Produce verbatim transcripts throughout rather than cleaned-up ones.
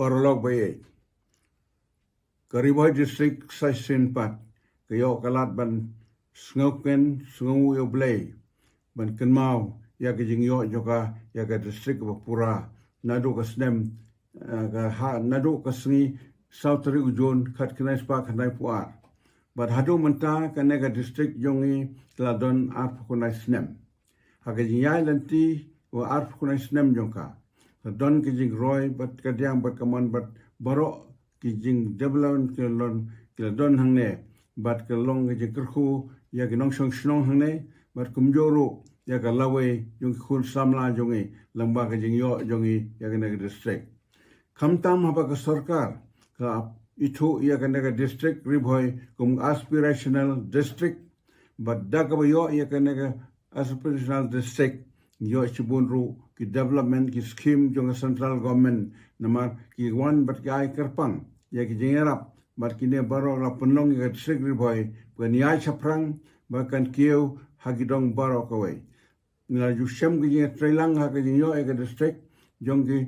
Paralok ba ïeit, ka Ri Bhoi District sa shisien pat ka ïoh ka lad ban sngewkmen, sngew ïa U Blei ban kynmaw ïa ka jingïoh jong ka ïa ka district ba pura naduh ka snem, eh, ka ha, naduh ka sngi saw tarik u Jun khatkhyndai spah khyndaiphew ar. Bad haduh mynta kane ka district jong ngi ka la don arphew khyndai snem. Ha ka jingïaid lynti wa arphew khyndai snem jong ka, ka don ka jingroi bad ka diang bad ka mon bad baroh ki jingdevelopment ki la don, ki la don hangne, bad ka long ka jingkyrkhu ïa ki nongshong shnong hangne, bad kumjuh ruh ïa ka lawei jong ki khun samla jong ngi lyngba ka jingïoh jong ngi ïa kane ka district. Khamtam haba ka sorkar ka ithuh ïa kane ka district Ri Bhoi kum aspirational district, bad da kaba ïoh ïa kane ka aspirational district, ïoh shibun ruh ki development, ki scheme jong ka central government, namar ki wan bad ki ai kyrpang ïa ki jingïarap, bad kine baroh la pynlong ïa ka district Ri Bhoi ba kan ïaid shaphrang, ba kan kiew ha ki dong baroh kawei. Ngi la ju shem ka jingtreilang ha ka jingïoh ïa ka district jong ki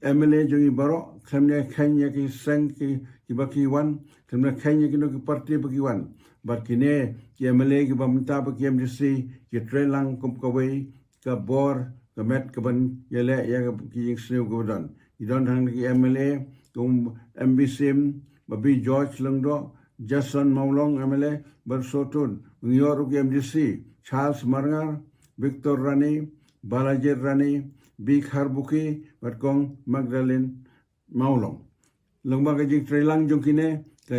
M L A jong ngi baroh, khlem da kheiñ ïa ki seng ki, kiba ki wan, khlem da kheiñ ïa kino ki party ba ki wan. Bad kine ki M L A kiba mynta ba ki M D C ki treilang kum kawei ka bor ka met kaban ïaleh ïa ka, ki jingsniew kaba don. Ki don hangne ki M L A kum M B C M, Babi George Lyngdoh, Jason Mawlong M L A, bad sutun ngi ïoh ruh ki M D C, Charles Marngar, Victor Rani, Balaji Rani, B Kharbuki, bad Kong Magdalene Mawlong. Lyngba ka jingtreilang jong kine, ka,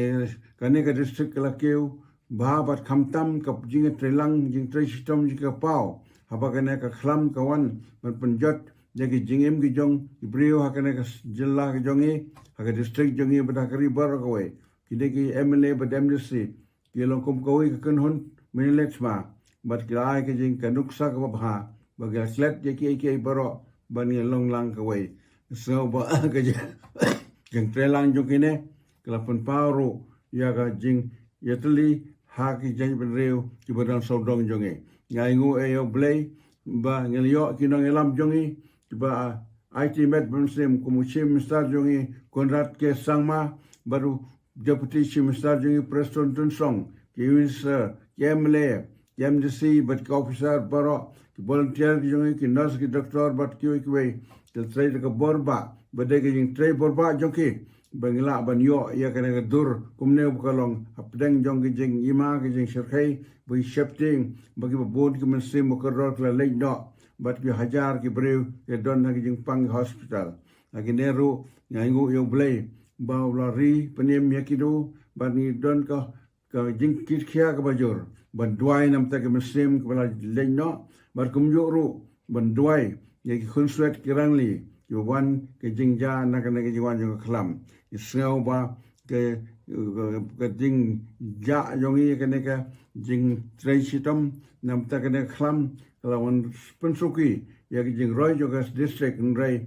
kane ka district ka la kiew bha, bad khamtam ka jingtreilang, jingtrei shitom jong ka paw, haba kane ka khlam ka wan ban pynjot ïa ki jingim ki jong ki briew ha kane ka jylla ka jong ngi, ha ka district jong ngi, bad ha ka ri baroh kawei. Kine ki M L A bad M D C ki long kum kawei ka kynhun mynleit sma, bad ki la ai ka jing ka nuksa kaba bha ba ki la klet ïa kiei kiei baroh ban ïalong lang kawei. Sngewbha ka jing, jingtreilang jong kine ka la pynpaw ruh ïa ka jingïatylli ha ki jaitbynriew kiba don sawdong jong ngi. Ngi ainguh ïa U Blei ba ngi la ïoh ki nongïalam jong ngi kiba aiti met bymsem, kum u Chief Minister jong ngi Conrad K Sangma, bad u Deputy Chief Minister jong ngi Prestone Tynsong, ki Minister, ki M L A, ki M D C, bad ki officer baroh, ki volunteer ki jong ngi, ki nurse, ki doctor, bad kiwei kiwei, ki la trei da ka bor bah, ba dei ka jingtrei bor bah jong ki ba ngi lah ban ïoh ïa kane ka dur kumne ba ka long hapdeng jong ka jingima, ka jingshyrkhei, ba ki sheptieng, ba kiba bun ki mynsiem ba kordor ki la leit noh, bad ki hajar ki briew ki don ha ka jingpang ka hospital. Ha kine ruh ngi ainguh ïa U Blei ba u la ri pynim ïa kito, bad ngi don ka ka jingkitkhia kaba jur ban duwai na bynta ki mynsiem kiba la leit noh, bad kumjuh ruh ban duwai ïa ki khunswet ki rangli kiba wan ka jingjia na kane ka jingwan jong ka khlam. Ngi sngew ba ka, ka, ka jingjia jong ngi, kane ka jingtrei shitom na bynta kane ka khlam ka la wan pynsuki ïa ka jingroi jong ka district, hynrei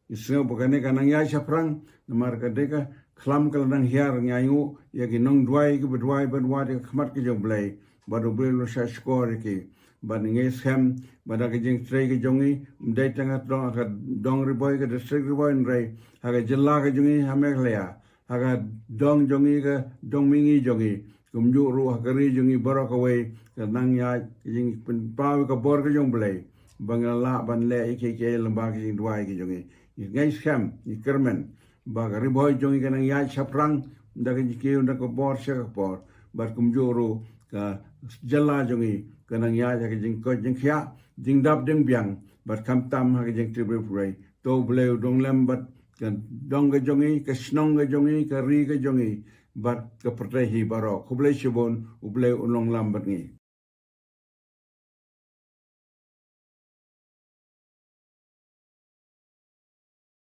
ngi sngew ba kane ka nang ïaid shaphrang, namar ka dei ka khlam ka la nang hiar. Ngi ainguh ïa ki nongduwai kiba duwai ban wad ïa ka khmat ka jong U Blei, bad U Blei u la shah shkor ïa ki. Bad ngi skhem ba da ka jingtrei ka jong ngi, ym dei tang ha ka dong, ka dong Ri Bhoi, ka district Ri Bhoi, hynrei ha ka jylla ka jong ngi ha Meghalaya, ha ka dong jong ngi, ka dong mihngi jong ngi, kumjuh ruh ha ka ri jong ngi baroh kawei, ka nang ïaid ka jingpynpaw ka bor ka jong U Blei ba ngi la lah ban leh ïa kiei kiei lyngba ka jingduwai ka jong ngi. Ngi ngeit skhem, ngi kyrmen ba ka Ri Bhoi jong ngi ka nang ïaid shaphrang da ka jingkiew, da ka bor sha ka por, bad kumjuh ruh ka jylla jong ngi ka nang ïaid ha ka jingkoit jingkhiah, jingdap jingbiang, bad khamtam ha ka jingtip riewpyrshah. To U Blei u dang lem bad ka dong ka jong ngi, ka shnong ka jong ngi, ka ri ka jong ngi, bad ka pyrthei hi baroh. Khublei shibun, U Blei un long lam bad ngi.